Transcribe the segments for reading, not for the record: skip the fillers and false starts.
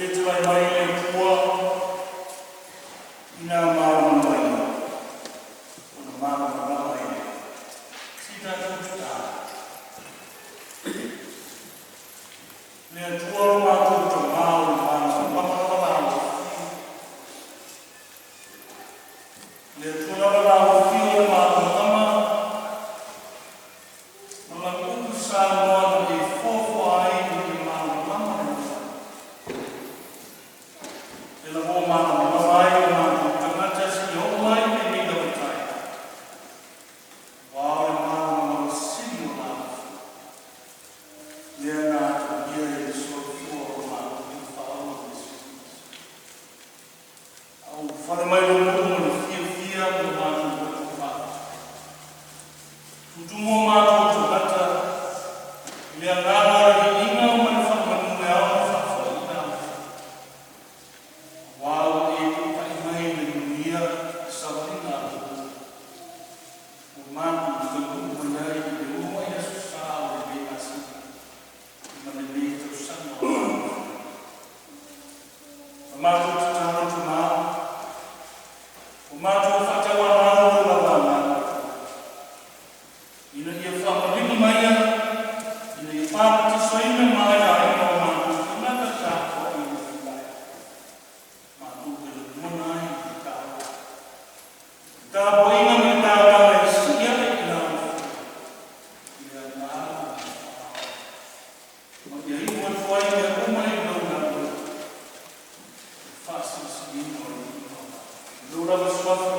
Fetalai mai le Atua ina malamalama ia, ona malamalama ai lea. Se i tatou tatalo. Le Atua lo matou Tamā o le malamalama lava la Afio. Le Atua lava la Afio o le malamalama ma Lana upu saunoa na e foafoa ai ina ia malamalama le lalolagi. E lava ua malamalama ai o matou tagata seia oo mai i lenei lava taeao. Ua o le malamalama sili o la lea na atagia i le soifua o lo matou Alii Faaola o Iesu Keriso. A ua ulufale mai lou nuu ma le fiafia ma lo matou loto faafetai. Tutumu o matou tagata i le agaga o le viiga ma le faamanu e ao ona faafoi i lau Afio, aua ua e taitai mai i le manuia i savaliga a lou nuu ua matou taunuu mai ai i le uluai aso Sa o lenei masina ma lenei tausaga o le O le matou tatalo Tama, ua matou faatauanau Lou lava Agaga ina ia faamalino mai, ina ia papatisoina ma aiaina o matou tagata tapuai o lo o tulai, matou te lagona ai le taua, le tapuaiga ma le taulaga e sii a'e i lau Afio i le Agaga o le Faaola, ma ia iu atu ai mea uma i lou lagi i le faasilisiliina o le Iuga o Lou lava Suafa.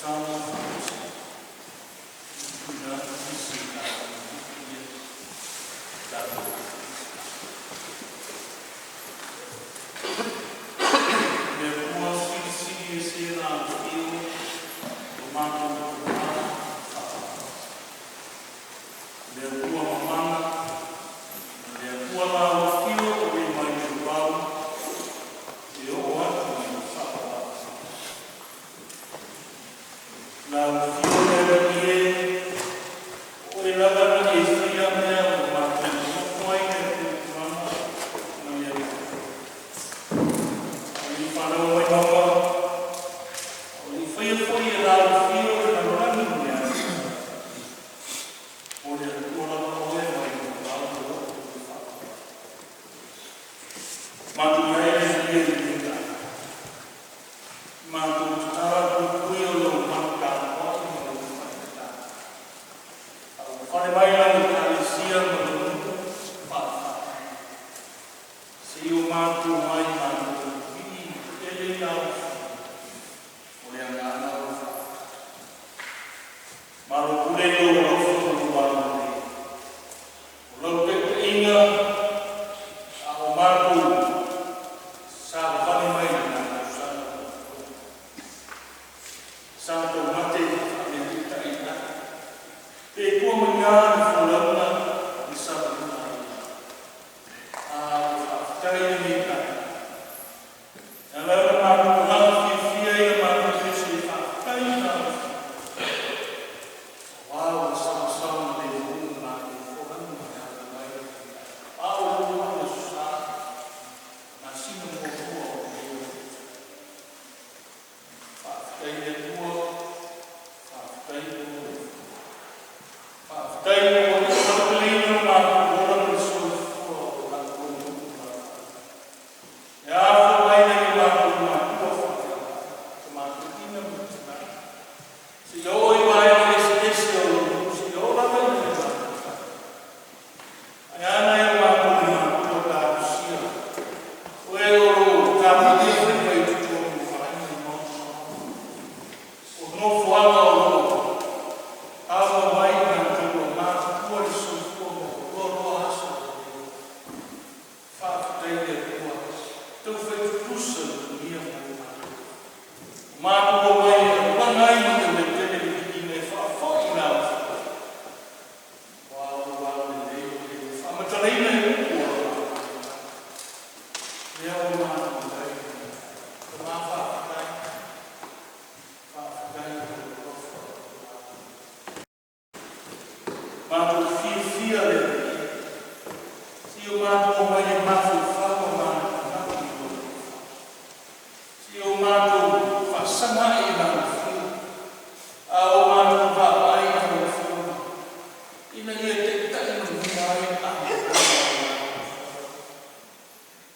Samoa faatasi tuuina atu nisi e tatou te filia tatou Le Atua silisili ese le Afio o matou tama ma le Atua mamana ma le Atua lau Afio o le mai le vavau e oo atu i le faavavau. Lau Afio le Alii e, o Oe lava na e faia mea ua matou nonofo ai i le tuatuaga ma le alofa. A o le i fanau mai mauga, a o le i faia foi e lau Afio le lalolagi ma le atoa, o le Atua lava Oe mai le vavau e oo i le faavavau. Matou i ai le Alii i lenei taeao, matou tatala le puipuia o lau malu tapuai ma lou faigata. A ua ulufale mai lau Ekalesia ma lou nuu faale-Fatu, se i o matou omai matou te pipii ma taele i lau Afio, o le agaga o le faafetai. Malu pule i lou alofa ma lou agalelei, o lau taitaiga a o matou savavali mai i lena tausaga ua tuanai. Sa taumate faameataitai i lagi, pe tua mai a le folauga i le savaliga ai? A ua faafetai i lenei taeao, e ala ona matou alaga fiafia i a matou pese e faafetai i lau Afioga, aua ua saosaogalemu le matou folauga e ala mai i le ao lua o le Aso Sa, masina muamua o lenei tausaga. Faafetai i le Atua, faafetai i lou alofa, faafetai ua e faalupeina lo matou ola ma le soifua o la outou nuu ma la outou fale, e afua mai lava i o matou matua faaleagaga, tama toeaiina ma tina, seia oo i vaega eseese o lou nuu seia oo lava i le matou fale. Ae a nai o matou matua talosia, o e o lo o tapuaia faiva i totonu o aiga ma maota, o nofoaga o lo o auau ai i latou ua matutua le soifua maualoa aso o le ola. Faafetai i le Atua ua taufai tutusa le manuia mo i matou. Ua matou omai e auauna ai ma tauletele le viiga e faafoi i lau Afioga, aua o lou agalelei ua le faamatalaina e upu o lo matou lagona. Lea ua matou i ai i lenei taeao. Tama faafetai, faafetai i lou alofa ma lou agalelei. Matou te fiafia le Alii e, se i o matou omai e mafaufau ma manatunatu i lou alofa, se i o matou faasaga ae i lau Afio, a o matou vaavaai i lau Afioga, ina ia taitai manuia ai amataga o le matou folauga.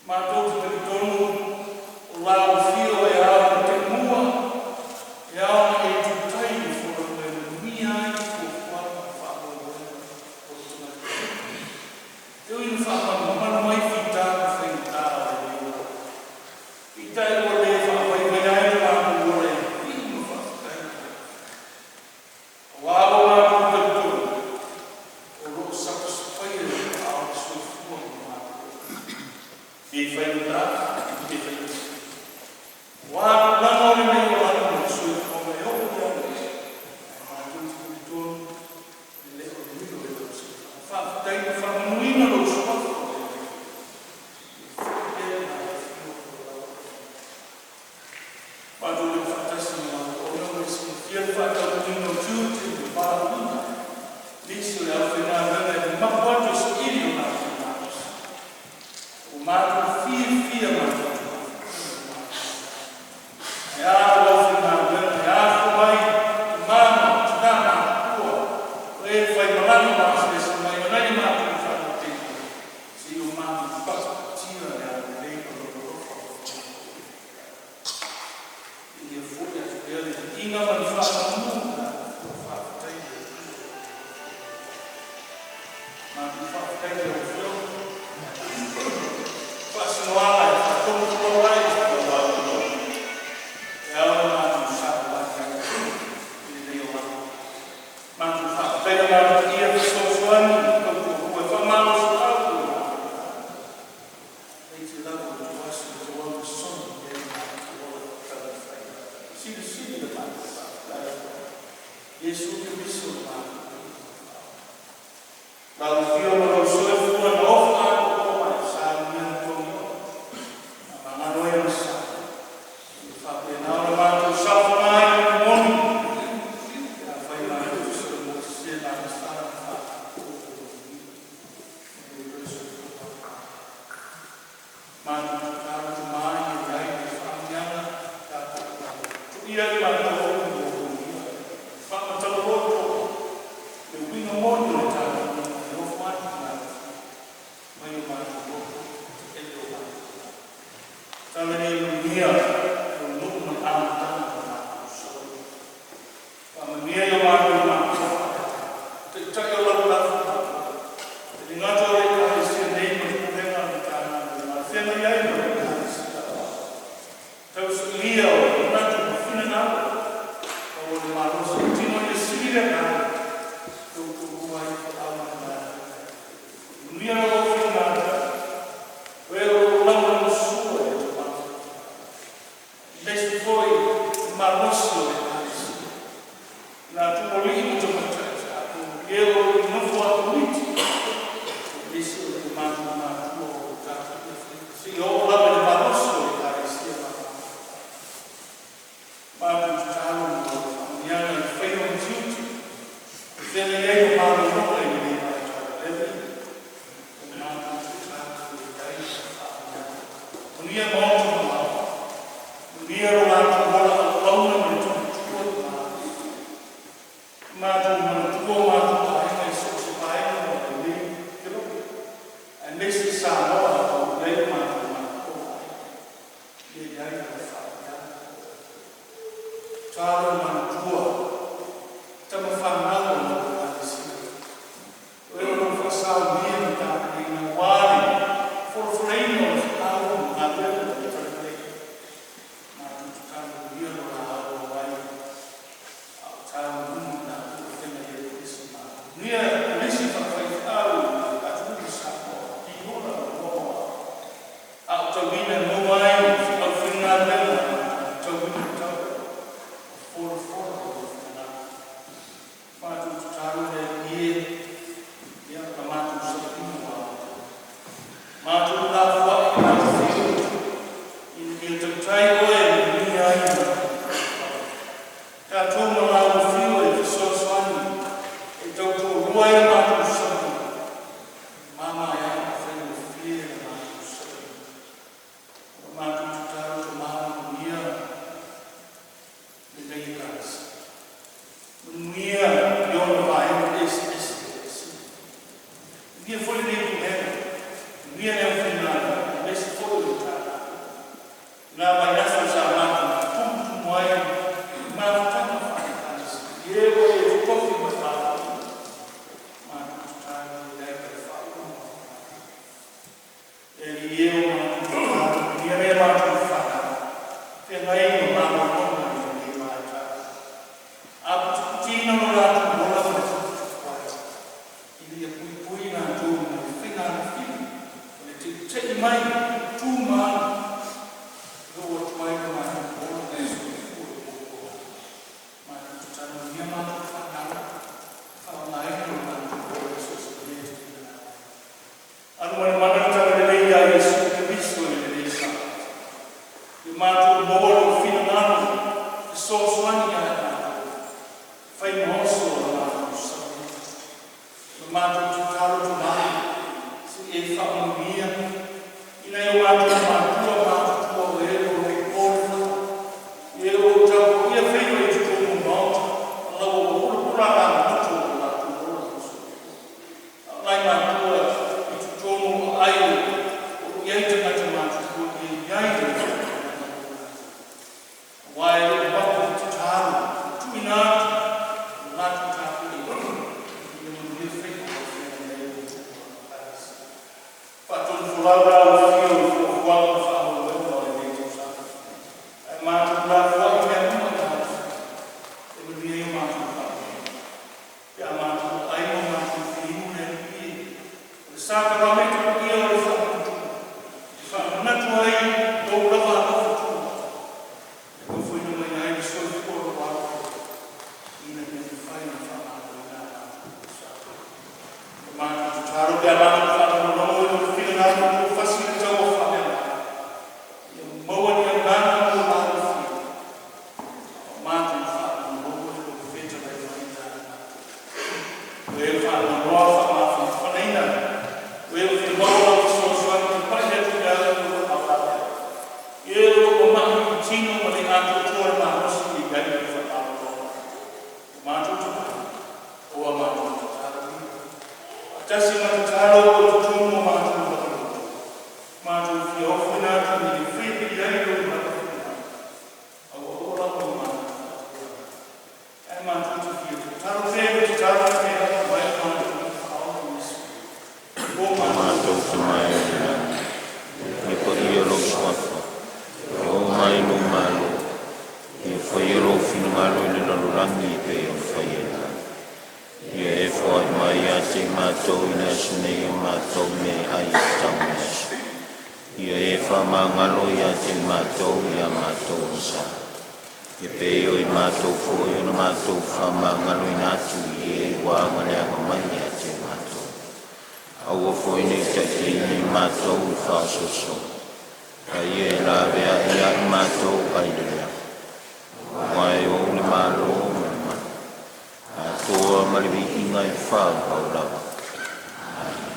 Matou te talitonu o lau Afio e ao ona te'emua, e ao ona e tutai i le folauga e manuia ai fuafuaga ma faamoemoega o le tagata. E ui ina faamalumalu mai fita ma faigata o lenei olaga, peitai ua le faavaivai ai lo matou ola e pipii ma faafetai i lau Afioga, aua ua matou talitonu o lo o sapasapaia i lou aao le soifua ma matou ola, pe faigata pe faigafie. O a tulaga o lenei olaga ma le soifuaga e oo ia te ae matou te talitonu e le o lilo i lau sepa. Faafetai ua faamamaluina lou Suafa o le Alii. Ia foi pea i lau Afioga lau auaunaga. Matou te faatasi ma auauna mo le silafia le faatautoina o tiute ma valaauina nisi o le aufaigaluega e mapu atu e saili lo latou malosi. Ua matou fiafia matou te mafuta ma mafuta. Ae a lau aufaigaluega e afua mai i tama ma tina matutua o e faimalaga ma asiasi mai o nai a matou fanau teine se i o matou patipatia le agalelei ma lou alofa o lo o Viia foi atu pea le viiga ma le faamanu i lau Afioga. Faafetai i le Atua i lou alofa ma lou agalelei. Matou faafetai i lau Afioga i faasinoala e faatonufolau ai lau agalelei e ao ona matou savavali ai. le ia fesoasoani tautuatua e faamalosiau i le Praise the Lord to us and to all the Son, and to all the Silisili le matou faafetai. Iesu Keriso le matou Lau Afio ma lou soifua na ofo atoatoa mai saunia le togi oe. Faamagalo ai le sa. Ia faapena ona matou saofaga ai i le moni. Pe afai matou te solomua sese ma agasala ma faatupu o le soifua. Matou tatalo tama ia i ai le faamanuiaga tatou tuia i matou o faamatauloto le uiga moni o le tatou e ofo atu i mai o matou loto e le o matou. Tala nei manuia o nuu ma le amataga o matou solo. Faamanuia i o matou matua, taitai o lau lafo matua. E le gata o le Ekalesia nei ma le pulega a le Matagaluega, a o feagai ai ma le Ekalesia. Tausilia o manatu ma finagalo, maua le malosi e tino ai le sili le agaga, tautoalua ai feau ma galuega. Manuia lau aufaigaluega, o e o lo o lagolagosua i le tamafa, aemaise foi le malosi o le Ekalesia, i latou o alii ma tamaitai, i e o lo o i nofoa komiti, aemaise o nai o matou matua o lo o tapuaia faiva, seia oo lava i le malosi o le Ekalesia ma matou tatalo mo lau faamanuiaga i faiva ma tiute e feagai ai ma malologa i lenei vaitau. Le Alii, o matou tatalo ia i ai lau faamanuiaga. Manuia maota ma laoa, manuia lo latou ola auauna ma le tautua i le Malo. Matou manatua o matou aiga i so o se vaega o lenei kelope, aemaise Samoa o i ai o matou matua ma aiga. Ia i ai lau faamanuiaga. Tatalo e manatua tama fanau a lau Ekalesia, o e o lo o faasaunia ma tapenaina aua le folafolaina o le feau ma galuega o le Talalelei. Matou tatalo ia lo la auau ai a o taunumu i latou e feagai ai ma isi malo. Manuia kolisi faafaifeau i le atunuu o Samoa, piola ma moa a o tauina e maua ai le aufaigaluega tauina tau ma folafola o lou finagalo. Matou tatalo le Alii e, ia na matou sailiga ua amatalia. Matou lafoai i lau afio ina ia tautai oe e manuia ai le matou tatou ma lau afio e fesoasoani e tautoalua ai a matou sailiga, mama ai ma faigofie le matou sailiga. O la matou tatalo tama manuia lenei Ekalesia. Manuia i ona vaega eseese e sili. Manuia foi lenei pulega, manuia le aufaigaluega, aemaise foi o le Matagaluega. I na vaiaso sa matou tumutumu ai i mafutaga faale-Ekalesia, e ua e totofi ma e mafutaia, matou tatalo ia i ai le faaupuga. E Alii e o matou tatalo, manuia nai a matou fanau, feagai ma malologa i lenei vaitau. Aputiputina lo latou ola ma le tuputupu ae, ina ia puipui latou mai le faigagafili ma le teitei mai tu ma aga e oo atu ai lo latou ola ma le soifua i le po. Matou tatalo manuia matou fanau, faaaogaina lo latou ola i so o se mea e te finagalo ai. Alumalumana le talalelei ia Iesu Keriso i lenei Sapati. Ia matou maua lou finagalo fesoasoani ia i matou, fai ma oso o le matou sailiga. Ma matou tatalo tama, se i e faamanuia i nai o matou matua matutua o e o lo o po le fala, i e o lo o tapuaia faiva i totonu o maota, ma laua ua pulapula alagaoto i lo latou ola ma le soifua. A o nai matua i totonu o aai o lo o i ai tagata matutua, ia i ai le faamanuiaga mo i latou, aua e le o mapo le tatalo tuuina atu i le latou tapuaiga ina ia manuia faiva o lo o feagai ai ma tupu ma Ekalesia. Faatonufolau lau Afio i fuafuaga ma faamoemoega o lenei tausaga, ae matou lafoai mea uma i lau Afio e manuia ai o matou faalogo pe a matou aai. O e faanoanoa faamafanafanaina o e ua fia maua lau fesoasoani, tapai atu e ala i lou aao faavae. E o lo o mamai i tino ma le atoatoa le malosi e i ai le faamaloaloa. O matou tatalo, o a matou tatalo ia. Faatasi ma tatalo o lo o i totonu o matou falelotu, matou te fia ofoina atu i le faia i ai lou finagalo, ae ua oo lava ina matou faatuatuanai. Ae matou te fia tatalo pea i le tatalo e pei ona aumai lo matou Tapaau Iesu. O Matou Tama e i le lagi, ia paia lou Suafa, ia oo mai lou malo, ia faia lou finagalo i le lalolagi e pei ona faia i le lagi. Ia e foai mai ia te i matou i le aso nei a matou meaai e tatau mo le aso. Ia e faamagalo ia te i matou ia matou aga sa, e pei o i matou foi ona matou faamagaloina atu i e ua agaleaga mai ia te i matou. Aua foi ne i taitaiina i matou i le faaosoosoga, a ia e laveai ia i matou ai le leaga. Aua e ou le Malo ma le mana, atoa ma le viiga e faavavau lava. Amene.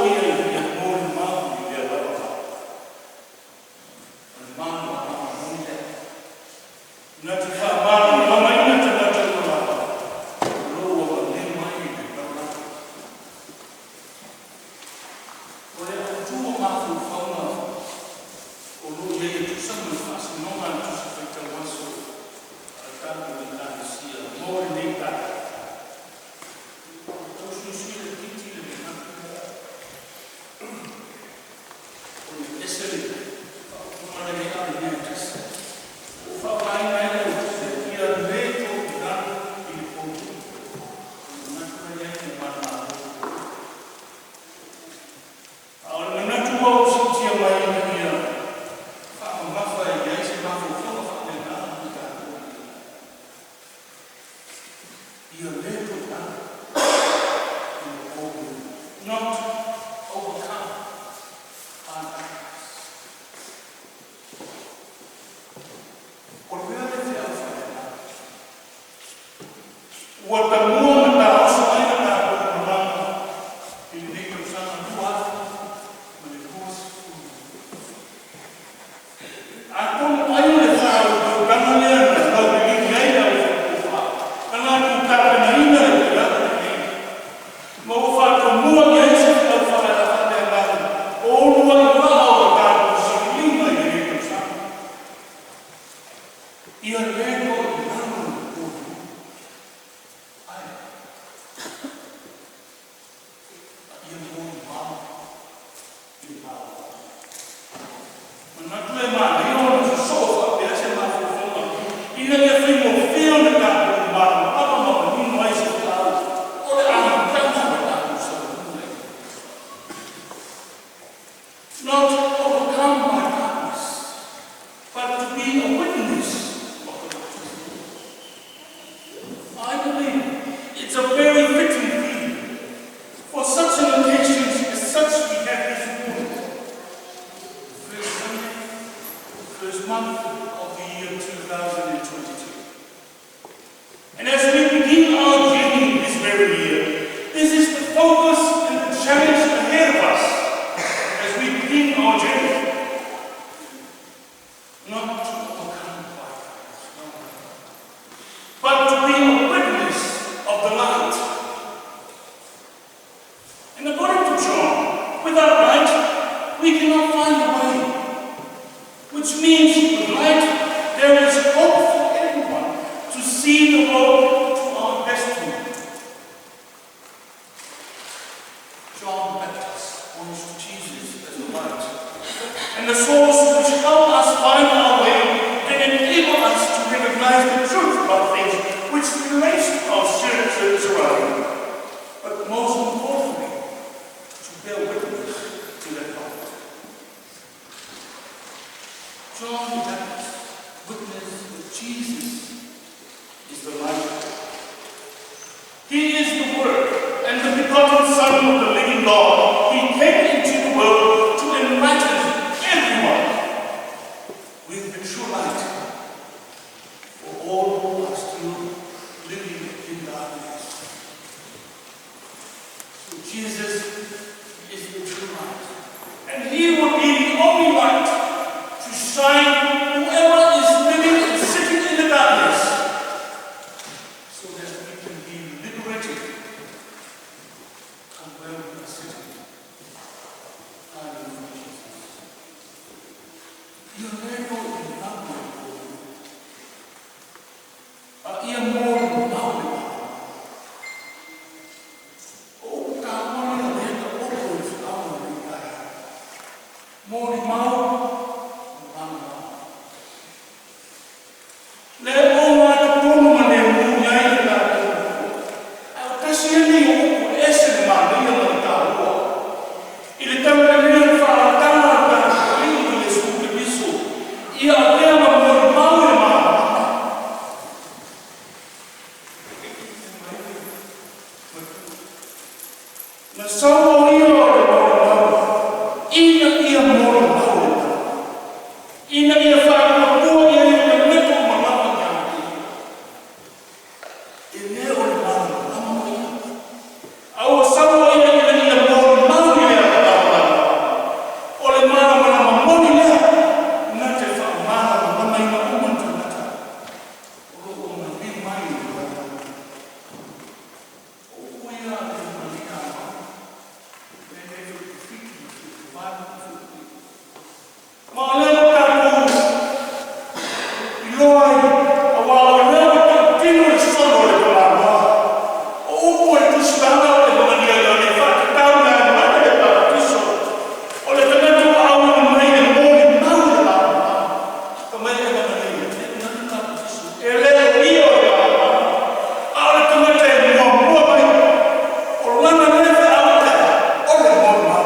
ia ia molimau i lea lava va. O le malamalama moni lea. Na te faamalamalamaina tagata uma lava o lo o ua valea mai i le lalolagi. O le autu o mafaufauga o lo o i ai e tusa ma le faasinoga a le Tusi Faitau Aso a le tatou Ekalesia mo lenei taeao, ua tau suisui laitiiti le manatu lea, ona e ese le faaupuga lea e i ai, a o le mea e tasi. Ua ou faaaogaina ai le autu lea, ia le toilalo i le pouli. O le manatu la e i ai ia manumalo. A o le manatu ua ou siitia mai ina ia faamamafa e i ai se mafaufauga faapena mo i tatou, ia le toilalo i le pouli, not overcome by darkness. O le mea lea feau faaleagaga. Ua tamua ma taoso ai le tatou malaga i lenei tausaga 2022. Atonu ai o le faautautaga lea na lauliliu i ai le aufaitofa na latou tapenaina le taulaga lenei, ma ua faatomua i ai se feau faaleagaga o uluai vaa o le tatou siliga i lenei tausaga. Ia le toilalo i le pouli, ae a ia molimau i le paopaoga. Manatu e manaia ona sosoo faapea se mafaufauga ina ia faigofie ona tatou malamalama ma manino ai se feau o le amataga o le tatou saliuga. Not overcome by darkness, but to be a witness of the light. I believe it's a very fitting theme for such an occasion as such we have this morning. The first Sunday, the first month of the year 2022. And as we begin our journey this very year, this is the focus and the challenge ahead of us as we begin our journey. Not to overcome by darkness, no, but to be a witness of the light. And according to John, without light, we cannot find the way. Which means with light, there is hope for everyone to see the road to our destiny. John the Baptist points to Jesus as the light and the source which help us find our way and enable us to recognize the truth about things which relates to our surrounding. But most importantly, to bear witness to that light. John the Baptist witnessed that Jesus is the light. He is the Word and the begotten Son of the living God. He came into the world to enlighten everyone with the true light for all who are still living in darkness. So Jesus is the true light. And he will be the only light to shine whoever is living and sitting in the darkness, so that we can be liberated from where we are sitting, hiding from Jesus. Ia le toilalo i le pouli, a ia molimau i le paopaoga. O upu taua ia lea taoto i le feau o lenei taeao. Molimau ma malamalama. Le o matatonu ma le mu i ai le tatou Atua. Ae o tasi lenei o upu e ese le manaia ma le taua. I le tamalelei o le faalatana o le tatou Alii ma Iesu Keriso. Ma o lea ua tatou iloa ai, aua o lea ua tautino le solo a le tamaloa. O upu o le Tusi Lala o le Ioane e faatatau i le amata i le Papatiso. O le tagata ua auina mai le molimau i le malamalama. Fai mai le Ioane, e le o ia o le malamalama, a o le tagata e muamua mai, o lana lea feau o le a? O le molimau.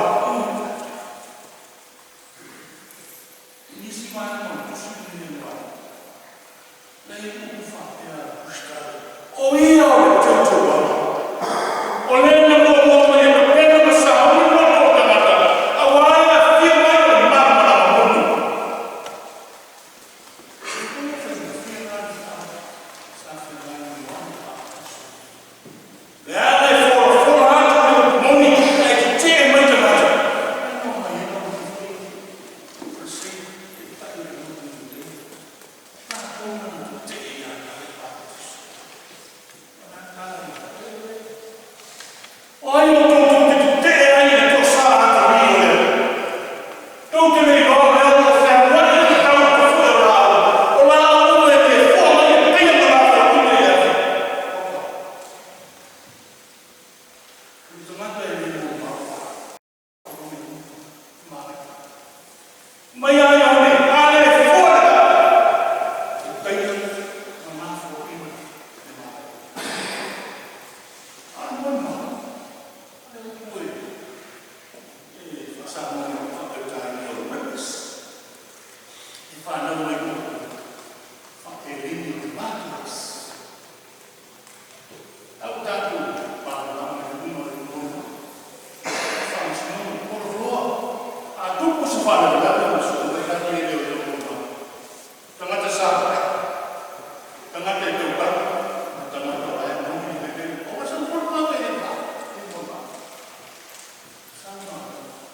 I nisi vaega o le tusi lenei a Ioane, lea e i ai upu faapea a le Tusitala, o ia o le teuteuga. O le na muamua mai e tapena ma sauni loto o tagata, aua le afifio mai o le malamalama moni. E le faigofie la le feau sa feagai ma Ioane Papatiso. Leaga e folafola atu le upu moni ae tetee mai tagata. E no mai ai lau Percent e tai le loto lelei. Tatou na tetee ia Ioane Papatiso. O ai outou tou te tetee ai i le toasa atalii o le Atua? Tou te le iloa o lea ua fealuai le tatau i le fue o laau, o laau uma e le fua mai e paia ma latou ina ia oka. O le tagata e le molimau, mai lava Ioane, a le fua le laau, e paia ma mafuaaina le manaia. A o le molimau, o le upu e faa-Samoa i le faa-Peretania o le witness, e fanau mai i le upu faa-Helene o le martyrus. A ua tatou malamalama i le uiga o le molimau. O faamasinoga, tololoa. A tupu se faalavelave ona sue mai lea e leoleo molimau. Tagata sa vaai, tagata e tautala, ma tagata o la e moni le mea. O sa molimau e le molimau.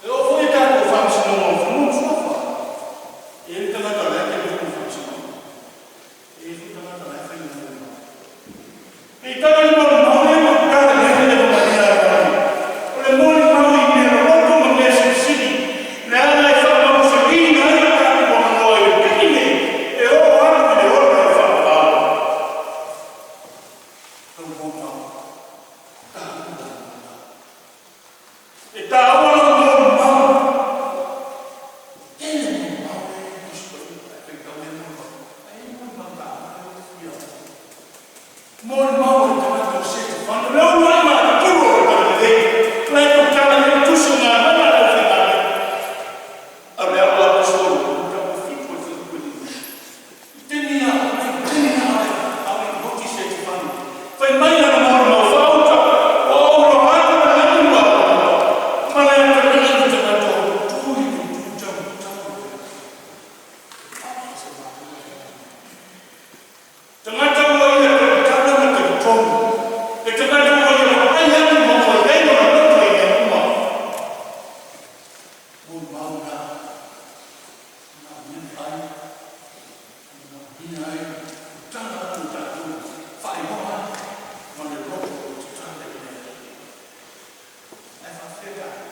E oo foi i tatou faamasinoga o fanua ma suafa. E i ai le tagata o la e tele foi faamasinoga. E i ai foi tagata o la e fai molimau. Peitai le molimau lea ua tala i ai le Ioane, o le molimau i mea loloto ma mea silisili, leaga e faamausaliina ai lo tatou avanoa i le taimi nei e oo atu i le ola e faavavau. Lau molimau, taua lau molimau. E taua lau molimau. Tele molimau lea e Tusi Paia, ae faitau lea molimau. Ae i ai molimau taua lea ou te fia molimau o le tagata o Setefano, le uluai matatulu o le Talalelei, la e tautala ai le Tusi o Galuega a le Aufaigaluega. A o le Aoao Aposetolo, mataupu 7 o le Fuaiupu 5. I taimi a o ai taimi na a o le oti Setefano, fai mai lana molimau faauta, ua ou iloa atu le lagi ua aoao, ma le atalii o le tagata o lo o tu i le itu taumatau o le Atua. Tagata ua ia tautala ma talitonu, le tagata ua ia vaai atu ma ua i ai lona loto i mea uma. Molimau na, manaomia le ai, manaomia ai le tala atu o tatou faailoa ai ma le loto o tatala i le Atua. Ae faafefea tatou?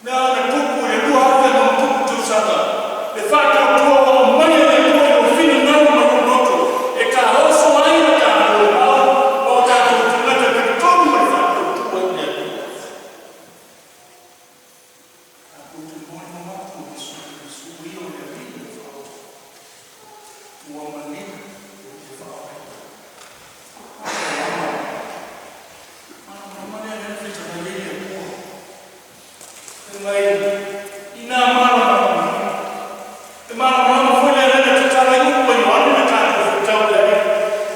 Na ona tupu i le 2000+ tausaga le faatuatua ua aumaia e le Atua i lou finagalo ma lou loto e taoso ai le tatou ao ma o tatou tagata talitonu ma le faatuatua i le Atua. Tatou te molimau atu o Iesu Keriso o ia o le Alii ma le Faaola. Ua manino le Faaola. Malamalama lea lea na fetalai ai le Atua. Fai mai ina malamalama e malamalama foi lea lea na tatala ai upu a Ioane na tatou faitau i ai.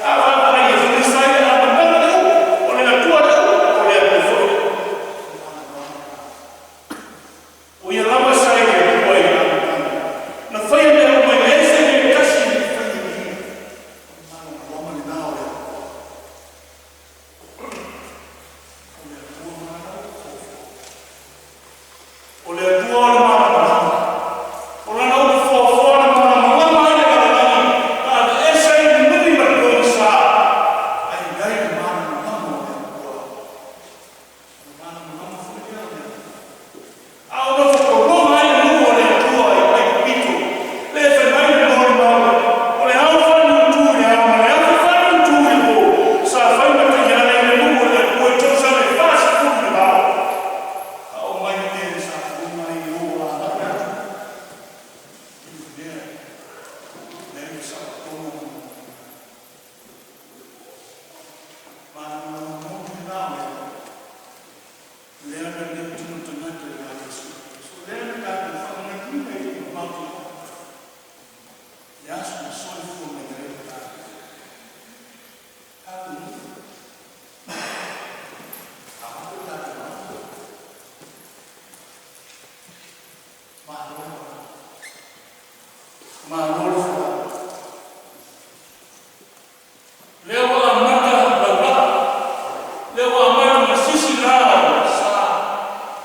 A vaavaai e Farisai le amataga le upu, o le Atua le upu, o le Atua foi le upu. O ia lava sa i le Atua i le amataga. Na faia mea uma e leai se mea e tasi e le i faia e ia. O le malamalama lena o le Atua. O le Atua ma lana upu foafoa. O le Atua o le malamalama. O lana upu foafoa na malamalama ai le lalolagi, na aveese ai le nui ma le pogisa, ae i ai le malamalama o le Atua. O le malamalama foi lea o le Atua. A o nofo Malo le ola. Malo le folau. Lea ua amata laulaa, lea ua amata ona sisi la o le sa,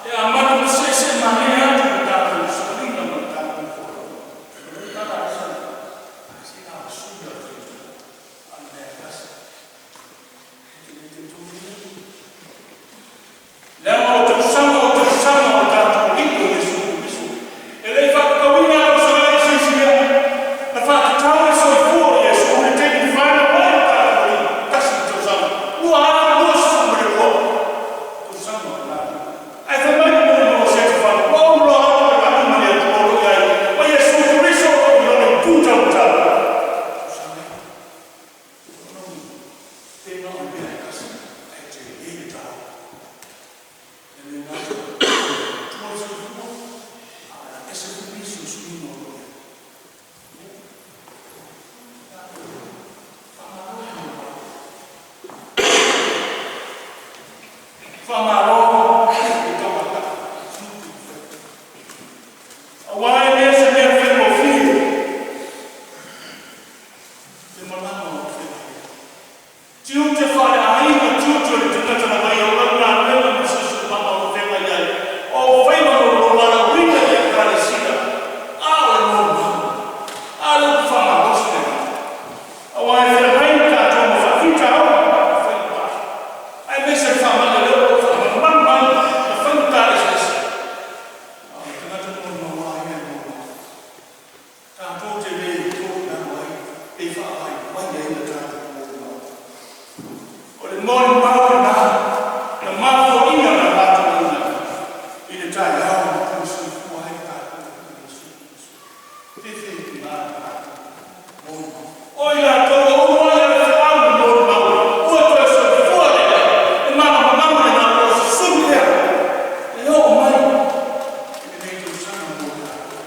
e amata ona seeseemani atu le tatou suiga ma le tatou folauga. O le tala a le ai se na o le sui lava o le faigata, a o le mea e tasi. E te le talitonu i lea? Leaga o tausaga o tausaga o tatou Alii o Iesu Keriso, e le i faatatauina lau i se isi mea. Na faatatau le soifua o Iesu i le taimi na fanau ai lo tatou Alii, tasi le tausaga, 2022 tausaga o tatou. Ae fai mai le molimau a Setefano, ua ou iloa atu le lagi ma le Atua o lo o i ai, ma Iesu Keriso o lo o i Lona itu taumatau. Tausaga e, o lona uiga, pe na o le mea e tasi, ae tele le taua. E le gata ua tua le soifua, ae o le a ese foi nisi o suiga o lo o i ai. Ia, tatou faamalo le molimau. Faamalo le tauatai. Aua e le o se mea faigofie le malaga o lo o feagai ai. Tiute faaleaiga, tiute o le tagata lava ia, o lau galuega ma le siosiomaga o lo o feagai ai, o ou faiva ma lou valaauina i le Ekalesia, a o le molimau, a lea ua faamalosi le agaga. Aua e feagai ma tatou ma faafitauli ma faigata, aemaise le faamai o lea o lo o faamalumalu mai ma faigata eseese. A o le tagata molimau lava ia e molimau. Tatou te le toilalo ai pe faavaivai ai le tatou molimau. O le molimau lena na mafuaina na matou ina i le taeao na tuli soifua ai le tatou Alii Iesu Keriso. Fefe na tatou molimau. O i latou ua uluai alafeau na molimau ua toe soifua le le malamalama lena o lo o susulu pea e oo mai i lenei tausaga mo i latou.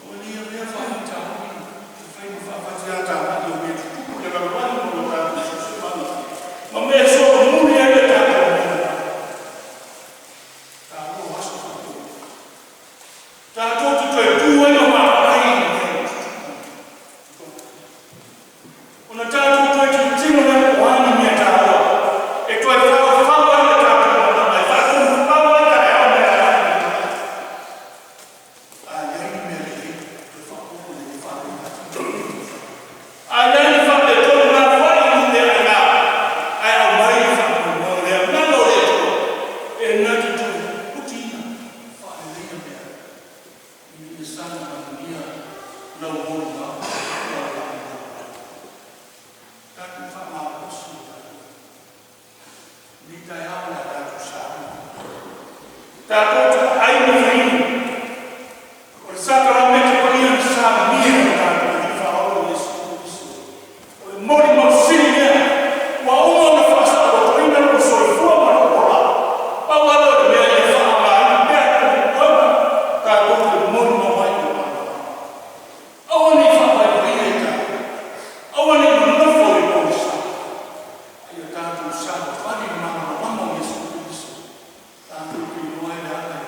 Ua ia mea faafitauli e fai ma faafatiatamai o mea tutupu i le lalolagi ma lo tatou siosiomaga ma mea e solomuli ai le tatou molimau. Taua o aso faapenei. Tatou te toe tu ai ma vaavaai i mea ua tutupu i totonu. Ona tatou toe tilotilo lea po o a ni mea taua e toe faufau ai le tatou malaga, e faatumufau ai taeao ma taeao i le lumanai. A i ai ni mea lelei, toe faaopoopo lelei, faalelei atili lenei tausaga. A i ai ni faaletonu, lafoai i nuu le aina, ae aumai le faamoemoe o le agaga o le Atua e na te toe putiina, faaleleia mea ina ia saga manuia lau molimau ma lau faamoemoe. Tatou faamalolosi o tatou lenei taeao o le a tatou sauni. Tatou te vaai ma fainu o le sakaramene paia na saunia e lo tatou Alii Faaola Iesu Keriso. O le molimau sili lea ua uma ona faasaolotoina lou soifua ma lou ola. Pau lava lea o le mea ia faaaogaina pea e tatou tatou te molimau ai i le Malo. Aua ne i faavaivaia i tatou. Aua ne i nonofo i le pogisa. A ia tatou savavali i le malamalama o Iesu Keriso. Tatou te iloa ai le ala e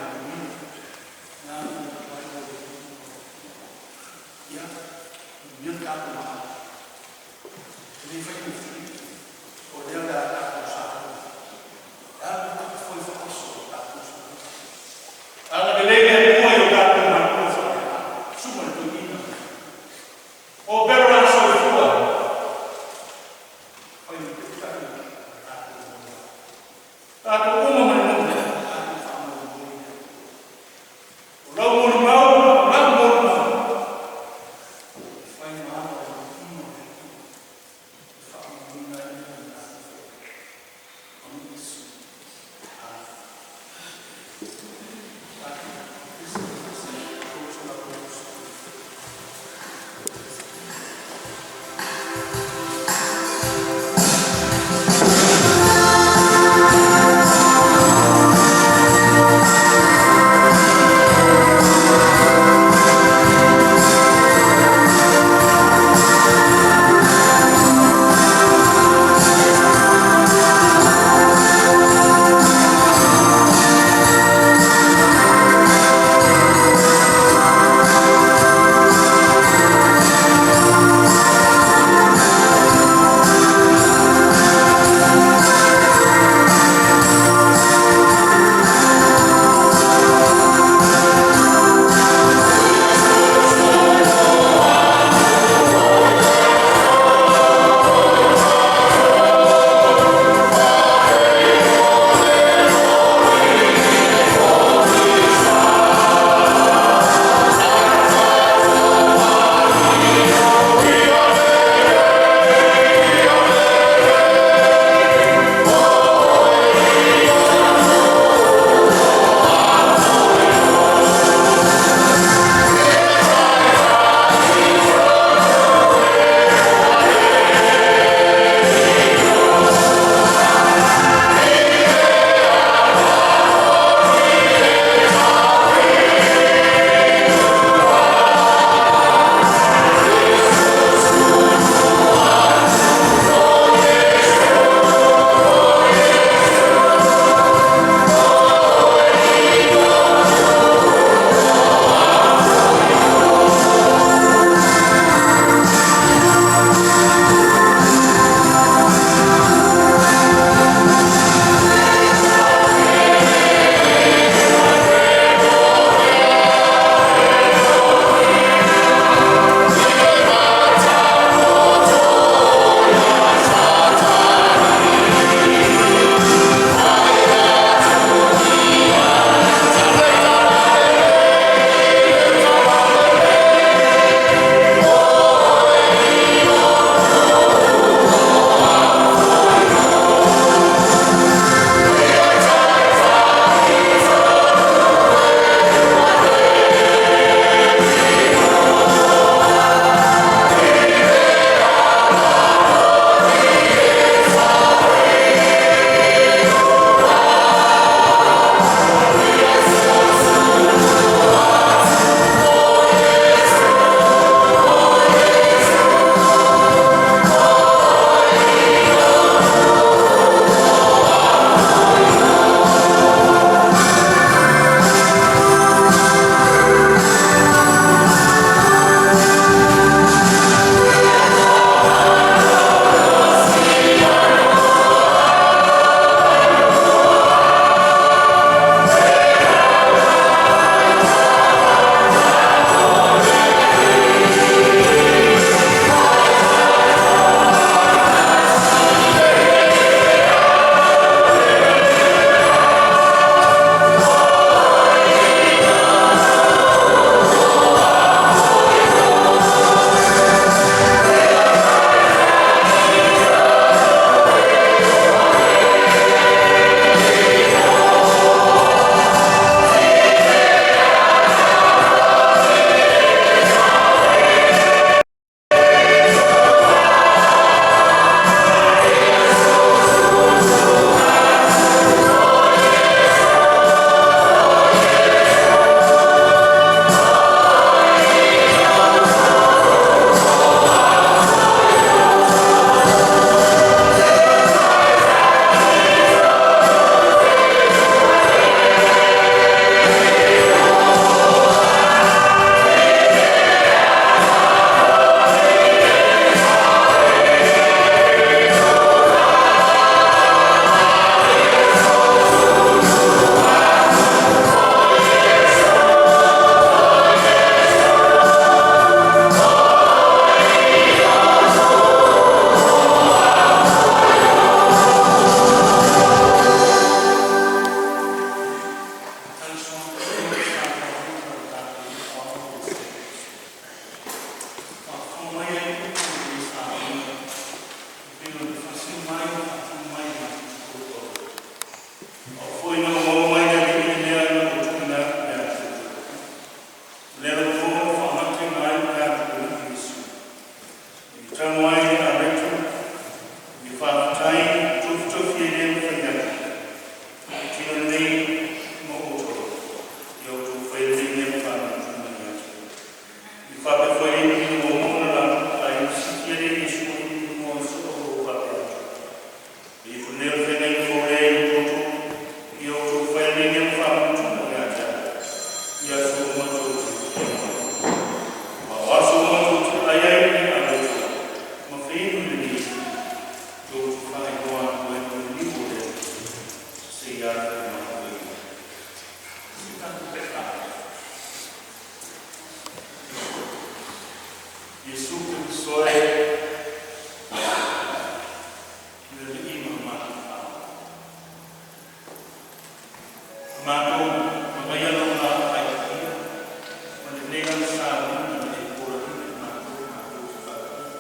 Lana sauniga na e polaina i matou matou te faatuina.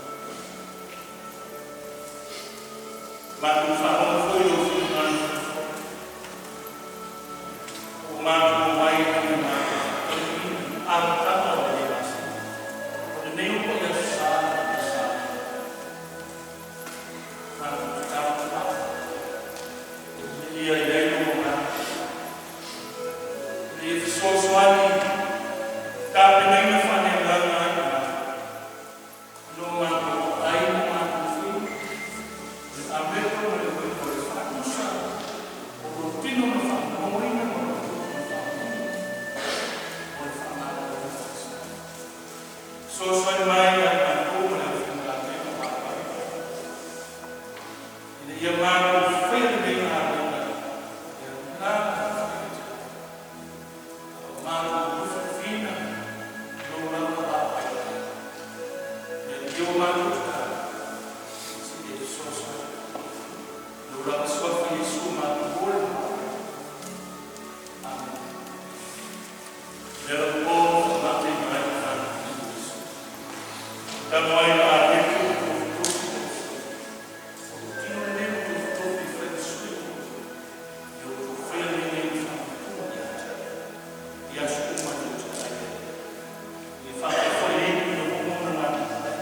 Matou faalogo foi i Lou finagalo ua matou omai ina ia matou faatauina i le amataga o lenei masina. O lenei uluai Aso Sa ma Samoa, matou tatalo ina ia i ai Lou Agaga ina ia fesoasoani i le tapenaina faaleagaga ina o matou aai ma matou faiva, o le avega ma le uiga o le faatusa o lou tino na faamamagoina ma lou toto na faamamaluina mo le faamagaloina o Samoa. Fesoasoani mai ia i matou ma le aufaigaluega papaaao ina ia matou faia lenei galuega i le agaga faafetai tele, a o matou lufilufiina Lou lava aao alofa. Le Atua matou tatalo, se i e fesoasoani mai. I Lou lava Suafa Iesu matou ola ma mafuaa. Amene. Le anapo ua faamateina ai le fanau a Iesu, talu ai ona avetu ma tofotofi e O lou tino lenei ua tofotofi e fai ma sui o outou, ia outou faia lea mea i le faamanuia ia te Au, i aso uma tou te ai ai. Ia faapea foi le inu ina ua uma ona latou ai,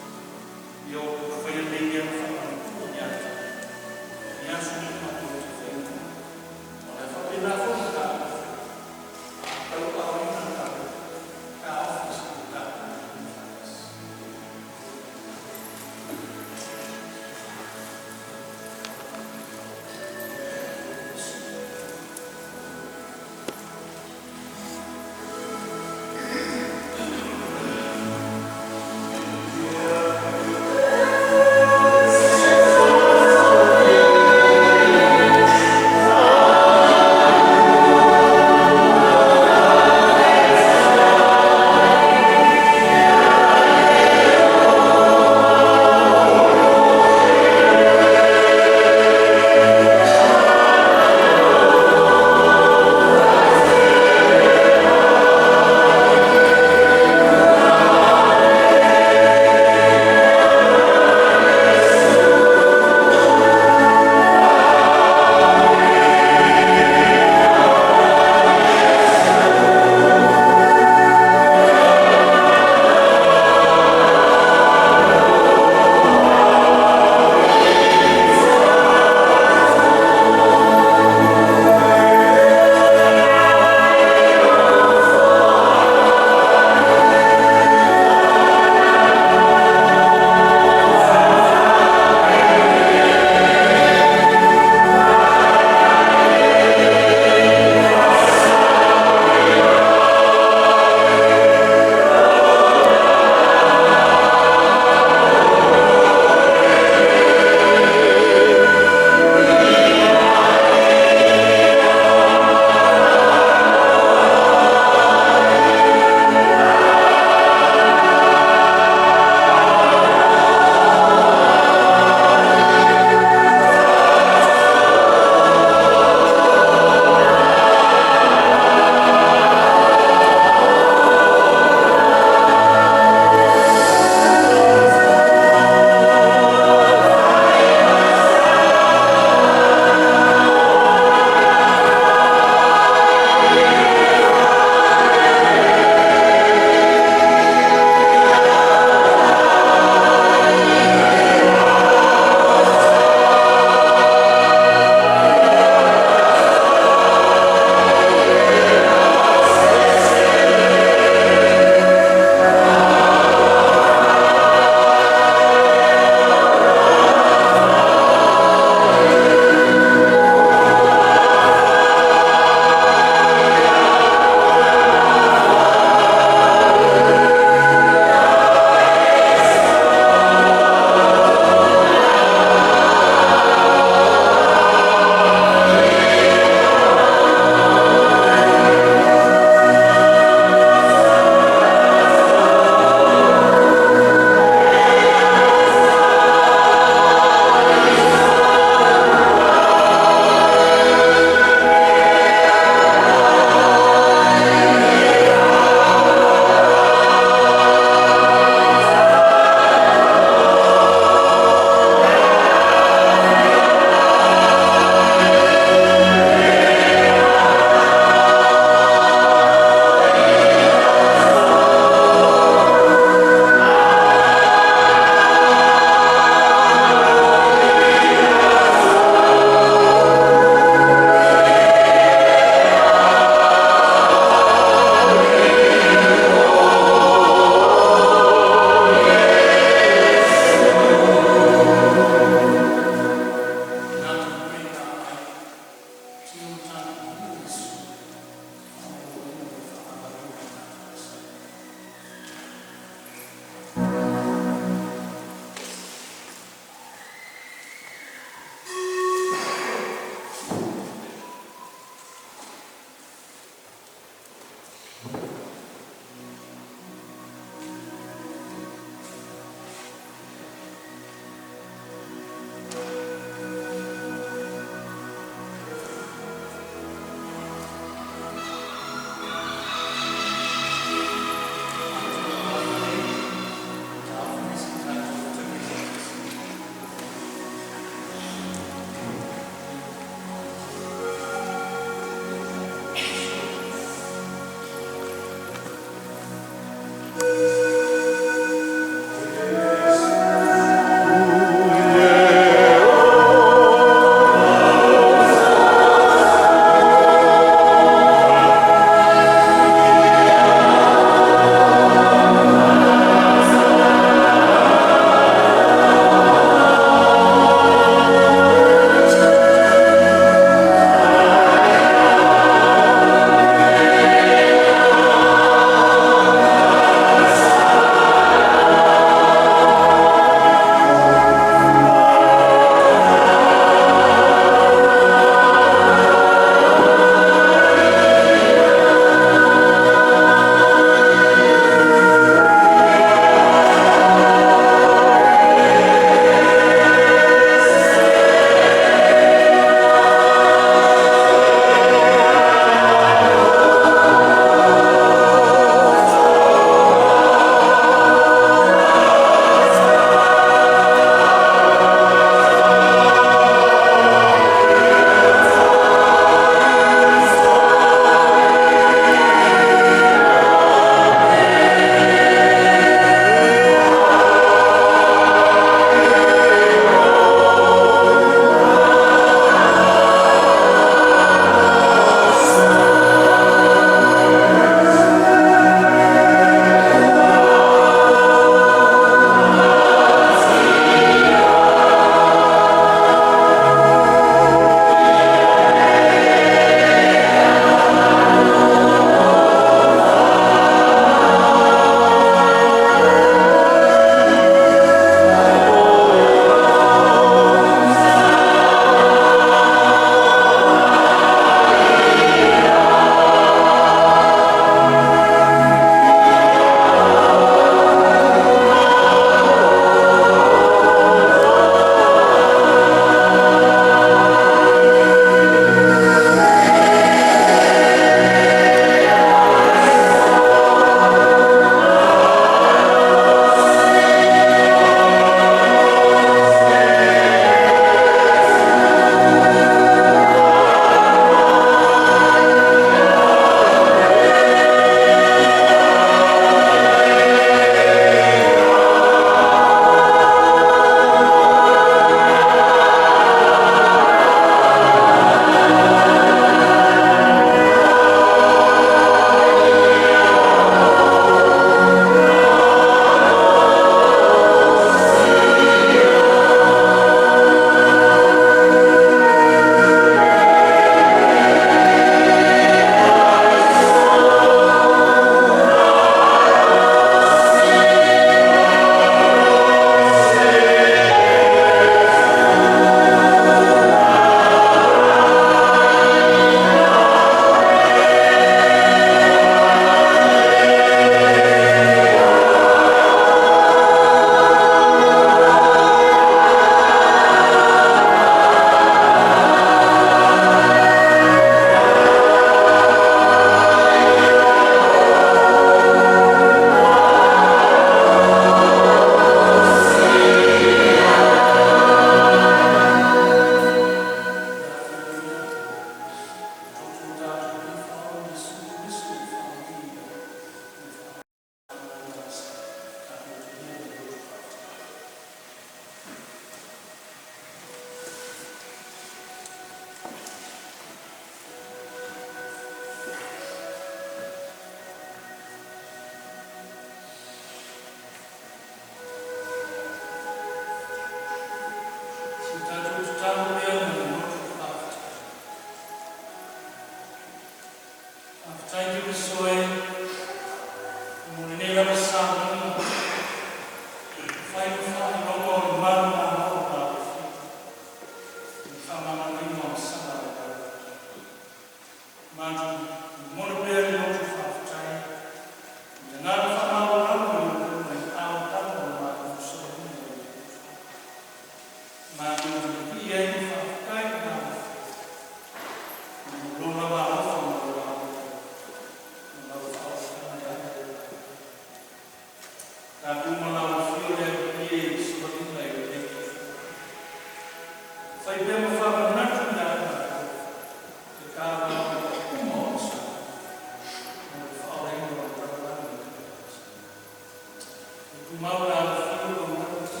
Tumau le alofio o lau galuega,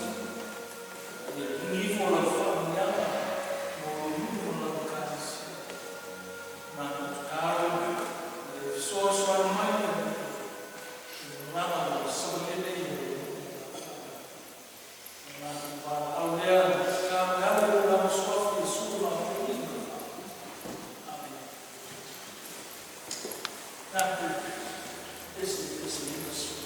ia totogi ifo lau faamanuiaga mo lou nuu ma lau Ekalesia. Matou tatalo ina ia fesoasoani mai le Atua i le malaga ua samia nei e le nuu ma lau faaaloalo. O le matou valaau lea ma le tatalo e ala i Lou lava Suafa Iesu lo matou Alii ma le Faapulaa. Amene. 0.98.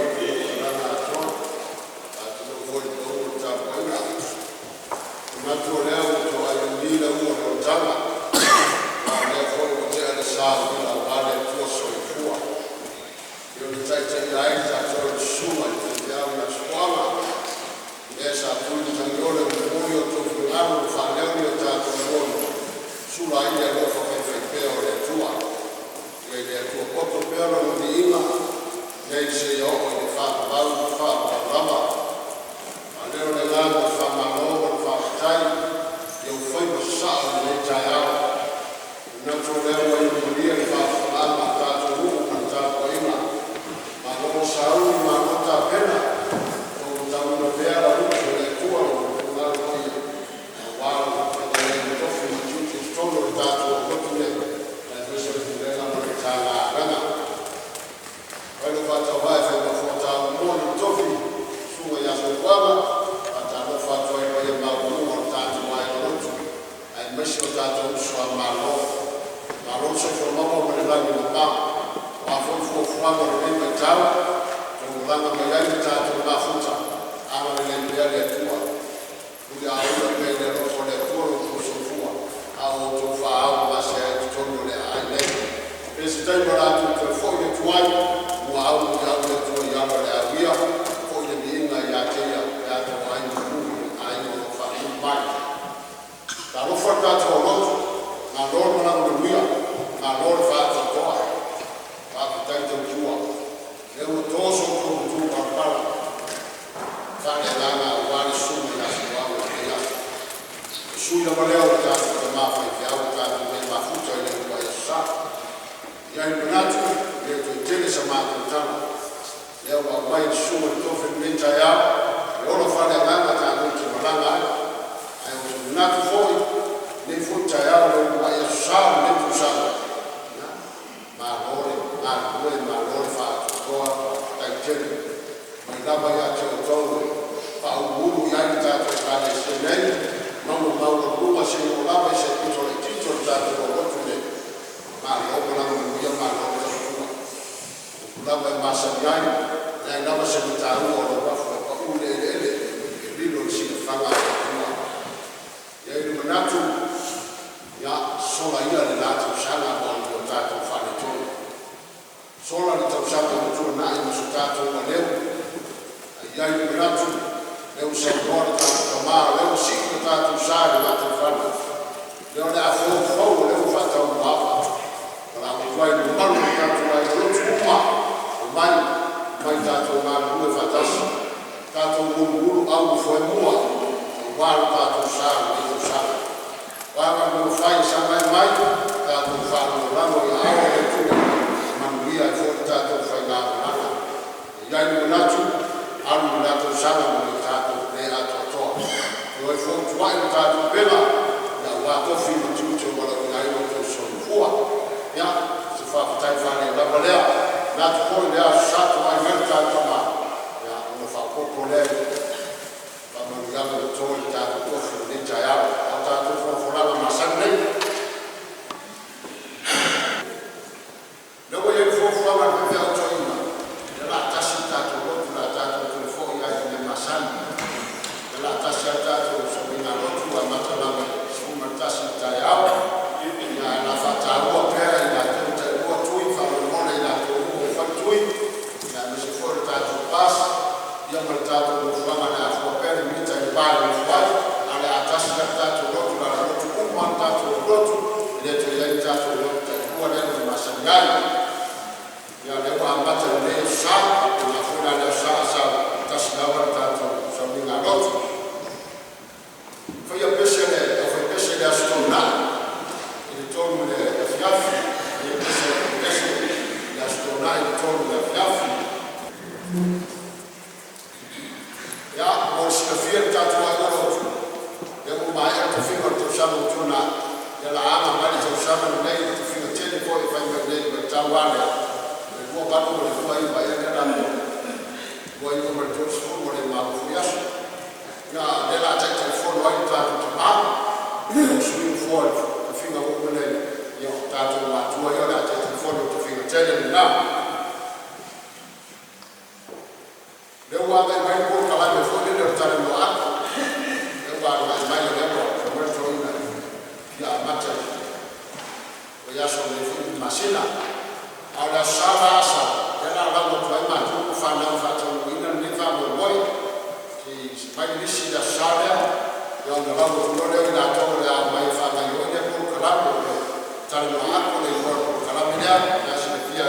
Atu i le malga atoa. Faatulou foi i le paia o le tapuaiga. E manatu o lea ua to'a i lagi le ū a le olataga, a o lea foi ua te'a le sa o vila aua le Atua Soifua e ono taitaiina ai i tatou e le Susuga i le Faifeau ia Sopoaga, le sa tu i Matagiolo e momoli outou finagalo ma faaleo ni o tatou lagona, sula ai le alofa faifaipea o le Atua. Ia i le Atua poto pea Lona viiga nei seia oo i le faavavau ma faavavau lava. A o lea o le agaga o le faamalo ma le faafetai i ou faiva sasaa i lenei taeao. E manatu o lea ua e malie le faafofogaaga a le tatou atunuu ma le tapuaiga, malo le sauni malo tapena, outou tauina pea le ulutu o le Atua i lona finagalo paia aua lou feagai ai ma tofi ma tiute i totonu o le tatou aulotu nei aemaise o le Pulega ma le Matagaluega. E fai lou faatauvaa e fai ma foatalomua i le tofi le Susuga ia Sopuaga, e faatalofa atu ai i le paia maualuga o le tatou aiga lotu aemaise o tatou uso a Malo. Malo le soifua maua ma le lagi e mama. O a foi fuafuaga o lenei vaitau ua outou malaga mai ai ma tatou mafuta, agalelei pea le Atua, muliauma pea i le alofa o le Atua lo outou soifua a o outou faaauugasea ai i totonu o le aai nei. Pe se taimi o le a outou toe foi atu ai, muaau luiau le Atua i ala o le auia, foi le viiga ia te Ia pe a toai manu ma le aiga o lo o faatumu mai. Talofa i le tatou aulotu, malo le malaga manuia, malo le faatoatoa, faafetai tautua. O lea ua to so outou matupalapala faaleagaga aua le susuga ia Sopuaga i lenei aso. O le sui lava lea o le tatou tama faifeau ua tatou le mafuta i le uluai aso Sa. E i ai le manatu e le toe tele sa matou tala, o lea ua aumai e le susuga i le tofi i lenei taeao e ola faaleagaga tatou te malaga ai. Ae ou te manatu foi i lenei foi taeao i le uluai aso Sa o lenei tausaga, ia malo le galulue, malo le faatoatoa, faafetai tele mai lava ia te outou e faauluulu i ai le tatou Ekalesia nei, mauga maualuluga seia oo lava i se aupito itiiti o le tatou aulotu nei, malo malaga manuia malo le tautua. O upu lava e masani ai, e leai lava se mataua o le uafu e pau i le eleele, e lilo i le silafaga a le Atua. E i ai le manatu, ia sola ia le la tausaga ona ua tatou faaletonu, sola le tausaga ua tuanai ma so tatou aleu. Ae i ai le manatu, o lea ua saunoa le tatou Tama o lea ua sii lo tatou sa i le gataifale, o lea o le a foufou, o lea ua faataumuaava valaau atu ai i le mamalu o le tatou aiga lotu uma, omai, omai tatou galulue faatasi, tatou guluguluau ma foemua aua lo tatou sa o lenei tausaga. O a galuega fai, ia sagai mai tatou faalagolago i aao o le Atua e manuia ai foi le tatou faigamalaga. E i ai le manatu, alu le la tausaga ma le tatou le atoatoa, toe fotuai le tatou upega aua tofi ma tiute ua valaauina ai lo outou soifua. Ia, o se faafetai faaleolava lea. E manatu foi o le a toai mai le tatou Tama ona faaopoopo lea i faamanuiaga o toto i le tatou tofi i lenei taeao. A o tatou folafolaga masani nei, o lea ua i ai le fuafuaga a le faifeau toeaina, o le a tasi le tatou lotu, o le a tatou toe foi lava i le mea masani. O le a tasi lava le tatou sauniga lotu amata lava i le 11:00 i le taeao, ae o le a faataua pea e i latou e tailua tui, faamolemole i latou uma ua fai tui, aemaise foi o le tatou pass ma le tatou nofoaga o le a fua pea le mita i le va e nonofo ai. Ae o le a tasi lava le tatou lotu, o le a lotu uma lava le tatou aulotu, e le toe i ai ni tatou lotu tailua lea na masani ai. Ia o lea ua amata i lenei aso Sa, e faapena foi la le aso Sa a sau, e tasi lava le tatou sauniga lotu. Faia pese a le aufaipese i le aso Toonai i le 3:00 i le afiafi. Faia pese a le aufaipese i le aso Toonai i le 3:00 i le afiafi. Ia, mo le silafia e le tatou aiga lotu, o lea ua maea le tofiga o le tausaga ua tuanai. Ia o le a aga mai le tausaga lenei i le tofiga tele foi e fai mai nei i le vaitau lava lea o le 2028 ea lea o le a 2029, ua le malo foi aso. Ia, a o lea o le a Taitaifono ai le tatou Tama, ua sui nofoa i le tofiga ua uma nei. Ia o tatou matua ia o le a Taitaifono i le tofiga tele lena. O lea ua agai mai le polokalame foi lele o le talanoa atu, lea ua agai mai o lea ua fai mai le toeaina e fia amata i le vaiaso o lenei foi masina. A o le Aso Sa la a sau, lea o le a lauga atu ai matou ma fanau e faataunuuina lenei faamoemoe. Se i aumai le lisi i le Aso Sa lea ona lauga atu loa lea o i latou o le a omai e faagaoioi lea polokalame. O le talanoa atu le igoa o le polokalame lea mo le silafia.